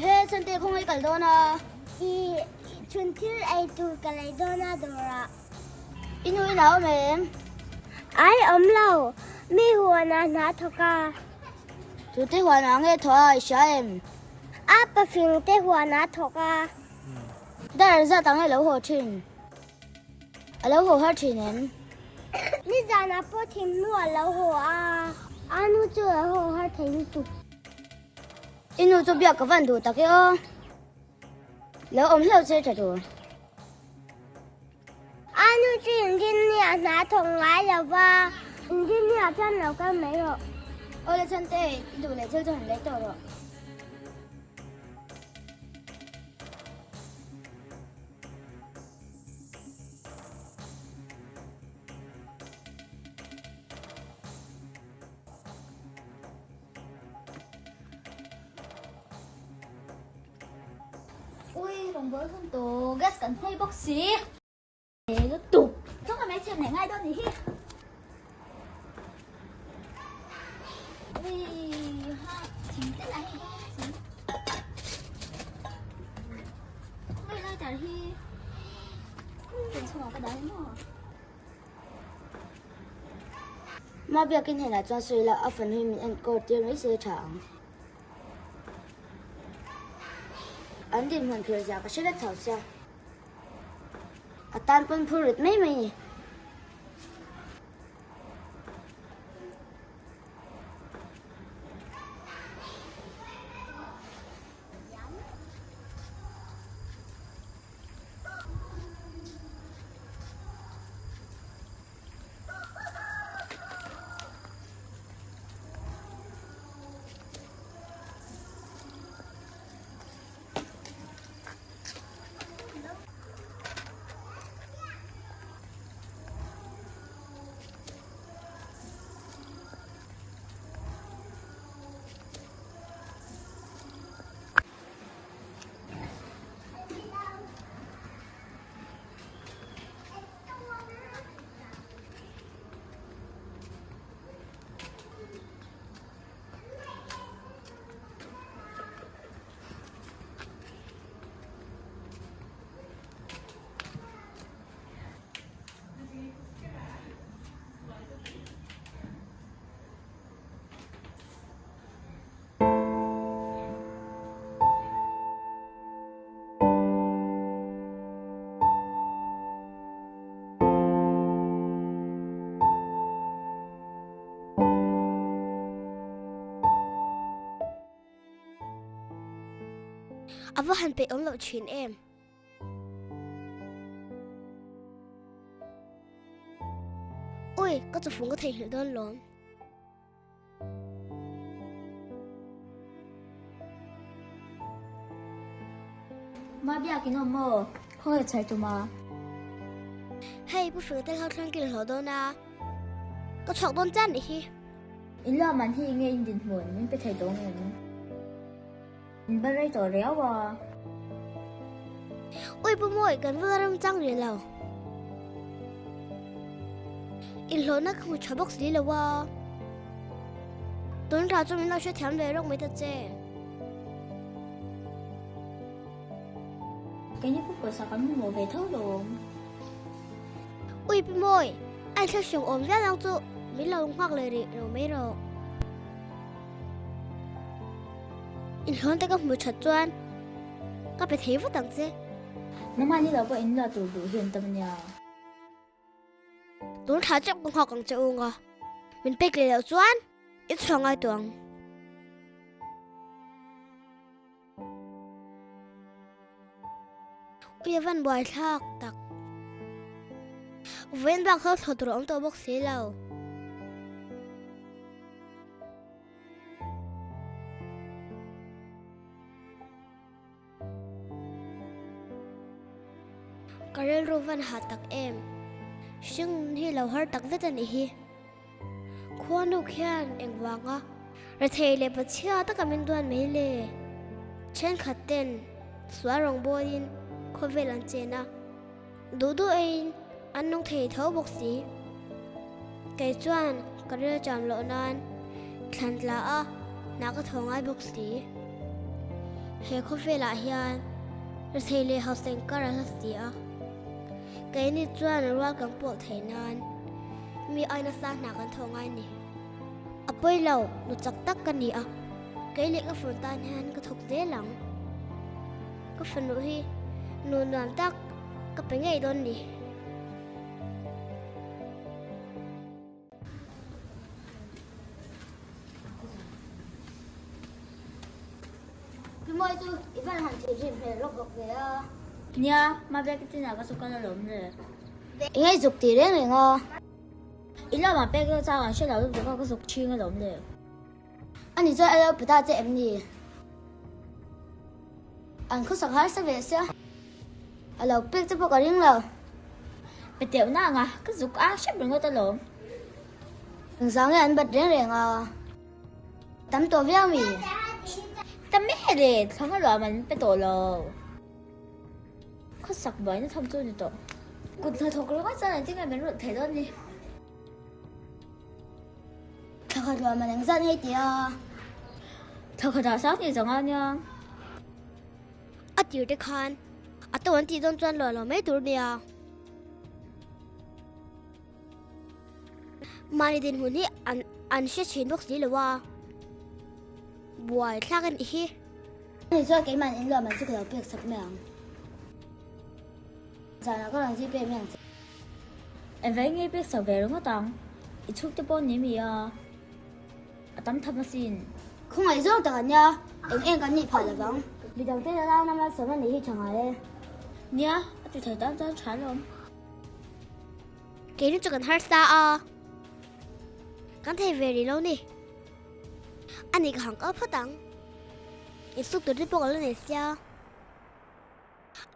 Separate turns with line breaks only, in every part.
He Chhante khawngaih kal dawn a.
I chhun thil ei tur ka lei dawn a dawrah.
I nu in a awm em?
Ai awm lo, mi huanah hna thawk a.
Tute huanah nge thawh a i hria em?
A pafing te huanah thawk a.
Dar zat ang e lo haw thin. A lo haw har thin em?
Nizanah pawh thim hnu a lo haw a. A nu chu a lo haw har thei lutuk.
I nu chu biak ka van duh tak e aw. Lo awm hlauh che tha tur.
A nu chu engineer hna thawk ngai lo va. Engineer chuan lo kal mai rawh.
Aw le Chhante, i duh leh thil chu han lei tawh rawh. Ui, rawngbâwl hun tawh, gas kan hmei bawk si. He lutuk. Chung a hmeichhe nei ngai dawn nih hi. Ui, ha, thing te lah hi dawn si. Khawi lighter hi chhungah ka dah hi maw? Ma biakin hnenah chuan sawi ila a fanu hi min enkawl tir mai se tha ang. An dinhmun phir zia ka hre vek tho sia. A tan pawn phur rit mai mai ni.
A va han peih awm loh thin em? Ui, ka chawfung ka theihnghilh dawn lawm.
Ma biak in awm maw? Khawngaih chhar tum a.
Hei Pu Fing tel ho thlang kil hlawh dawn a. Ka chhuak dawn chiah nih hi.
In lo man hi nge in dinhmun min pe thei tawh ngem? In va rei tawh riau a.
Ui Pu Mawi kan va ram chang rih lo. Inhlawhna ka hmu tha bawk si lo a. Tun tha chu min lo hrethiam ve rawk mai ta che.
Keini pawh pawisa kan hmu maw ve tho lawm.
Ui Pi Mawi, a inthla hrung awm viau ang chu min lo nghak leh rih lo mai rawh. Inhlawn te ka hmu that chuan ka pe thei vat ang che.
Nangmah ni lo pawh in la tur duh hi an tam ania.
Tun thla chiah ka nghak ang che u nga, min pek leh loh chuan i chhuah ngai tawh ang. Ui a van buai thlak tak. Vawiin bak ho thlawh tur a awm tawh bawk si lo. Ka rilru van ha tak em. Hring hi lo har tak zet a nih hi. Khuanu khian engvanga rethei leh pachhia taka min duan mai le? Thenkhat ten sual rawngbawlin khawvel an chen a, duh duh eiin an nung thei tho bawk si. Kei chuan ka ril cham loh nan thlan tla a, hna ka thaw ngai bawk si. He khawvelah hian rethei leh hausa inkar a hla si a, keini chuan rual kan pawh theih nan mi ai nasa hna kan thawh ngai a ni. A pawi lo, nu chak tak ka ni a, kei leh ka fanu tan hian ka thawk zel ang. Ka fanu hi nu nuam tak ka pe ngei dawn ni.
Pimawi chu i van han thih rim hmel rawk rawk ve a.
Nia, Mavek i chinah ka chu kal alawm le.
Eng ei zuk ti reng reng a.
I lamah pek deuh chang an hre lo lutuk a ka zuk chhing alawm le.
Ani chuan a lo pe ta che em ni? An khawsak harsa ve sia. A lo pek che pawh ka ring lo.
Pe teuh na anga ka zuk a hrep ringawt alawm.
Engzang nge an bat reng reng a? Tam tawh viau mi?
Tam e le, thlang alawm an pe tawh lo. Khawsak buaina tham chu a ni tawh. Kut hnathawk ringawt chuan engtin nge min rulh thei dawn ni?
Thla khat luah man engzat ngei ti a?
Thla khatah sang tih zawng a nia.
A tir te khan a to an tih dawn chuan luah lo mai tur nia. Mahni dinhmun hi an an hre thin bawk si lo a. Buai thlak a nih hi.
Ani chuan keimah in luah man chu ka lo pek sak mai ang. Zanah ka rawn zui pek mai ang che.
Engvai nge pek sak ve ringawt ang? I chhuk te pawh ni mi a? A tam tham asin.
Khawngaih zawng tak an nia, eng eng kan nih phah lo vang. Midang te nana malsawm a nih hi tha ngai e.
Nia, a ti thei tan chuan tha alawm.
Keini chu kan harsa a, kan thei ve rih lo ni. A ni ka hang kal phawt ang. Insuk tur te pawh ka la nei sia.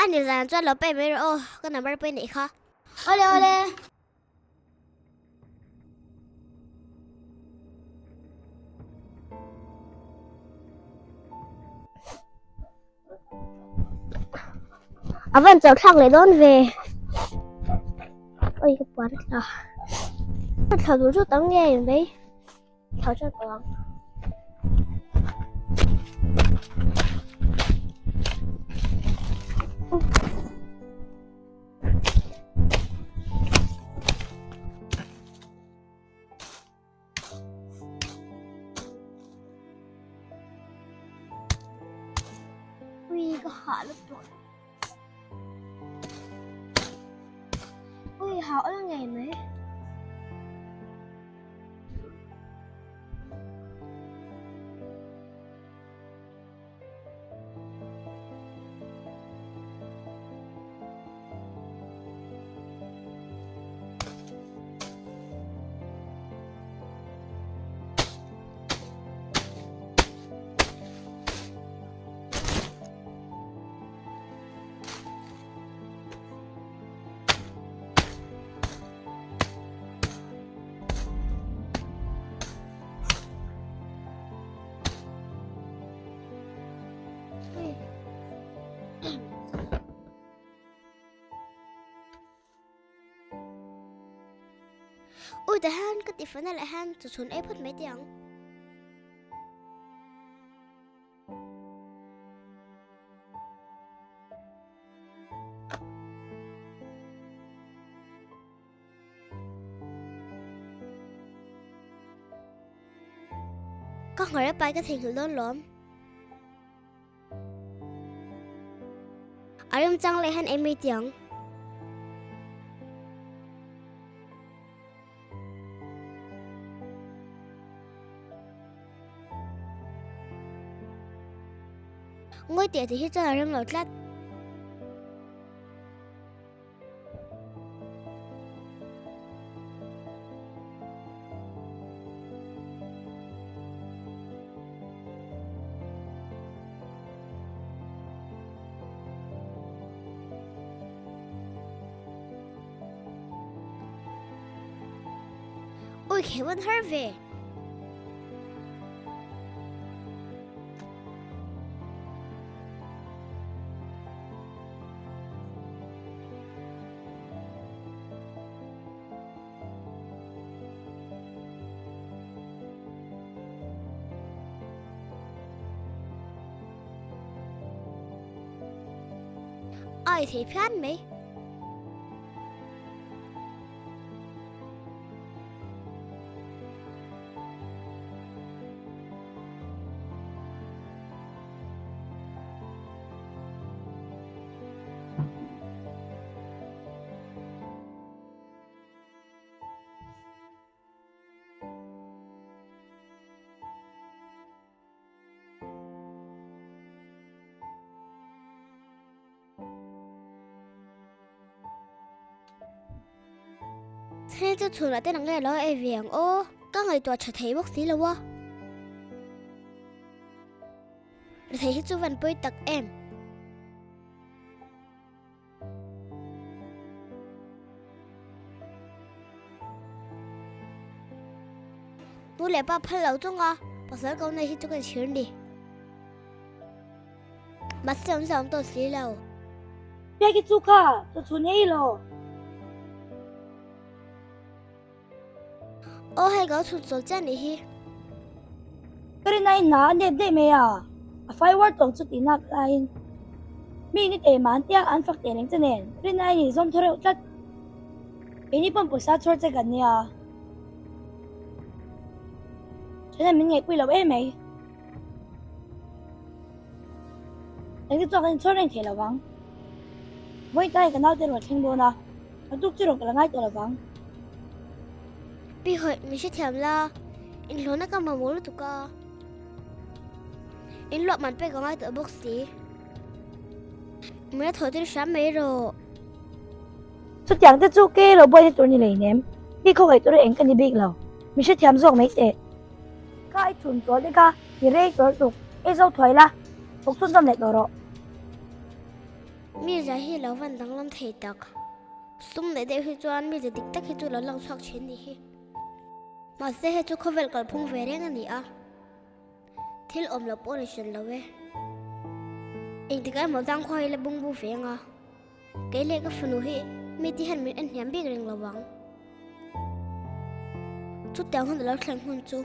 A ni zan chuan lo pay mai rawh aw, ka number pawh i neih kha.
Awle awle.
A van chauh thlak leh dawn ve. Oi ka puan thla. Ka thla duh chu tam nge mai. Thla chuan tawh ang. Ui ka hah lutuk. Ui hah awl ngei mai. Ui tah hian ka tifana leh hian chawchhun ei phawt mai teh ang. Ka nghawr pai ka theihnghilh dawn lawm. A remchang leh hian ei mai tih ang. Ngawi teh tih hi chuan a rem lo tlat. Ui khe van har ve. ei thei phian mai. Thil chu chhunah te nang nge lo ei ve ang aw, ka ngaihtuah tha thei bawk si lo a. Rethei hi chu van pawi tak em. Nu leh pa phal lo chunga pasal ko nei hi chu kan chhir ni. Mahse awm zau awm tawh si lo.
Peki chu kha chaw chhun ei lo.
Aw hei ka chhun chawl chiah nih hi.
Ka rin aiin hna a nep daih mai a, a fai uar tawk chu tih nak laiin mi ni teh man tia an fak teh reng che nen rin aiin i zawm thaw reuh tlat. Keini pawn pawisa chhuar che kan nia. Ṭhenan min ngaihpui lo em mai. Engti chuan kan inchhuar reng thei lo vang. Vawiin hi ka naute rawn thleng dawn a, ka tuk chu rawn ka la ngai tawh lo vang.
Pi hawih min hrethiam la, inhlawhna ka mamawh lutuk a, inluah man pek a ngai tawh bawk si. Min la thaw tir hram mai rawh.
Chutiang te chu kei lo buaina tur ni lei nem, mi khawngaih tur eng ka ni bik lo, min hrethiam zawk mai teh. Ka i chhun chawl te kha i rei tawr tuk, ei zo thuai la, thawk chhunzawm leh tawh rawh.
Mi zia hi lo van danglam thei tak. Sum leh deuh hi chuan mi zia dik tak hi chu lo lang chhuak thin nih hi. Mahse hei chu khawvel kalphung ve reng a ni a, thil awm lo pawh a ni hran lo e. Engtikah emaw zangkhua hi la bungbu ve ang a. Kei leh ka fanu hi mi ti hian min en hniam bik reng lo vang. Chutiang hun a lo thleng hun chu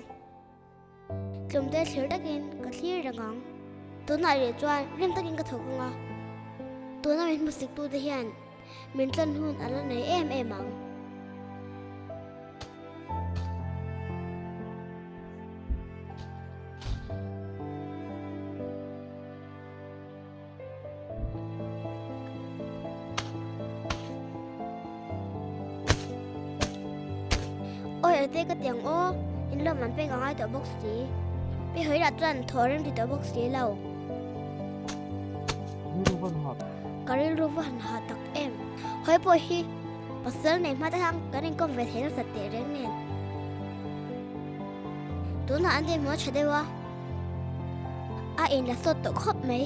tlumte thlir takin ka thlir reng ang. Tunah rih chuan rim takin ka thawk ang a, tuna min hmusik tute hian min tlawn hun a la nei em em ang. Awi ate ka tiang aw, in lawm an pek a ngai tawh bawk si. Pi Hawihlah chuan thaw rem ti tawh bawk si lo. Ka rilru va han ha tak em. Hawi pawh hi pasal nei hma te khan kan inkawm ve thei nasa teh reng nen. Tunah an dinhmun a tha deuh a, a inla sawt tawh khawp mai.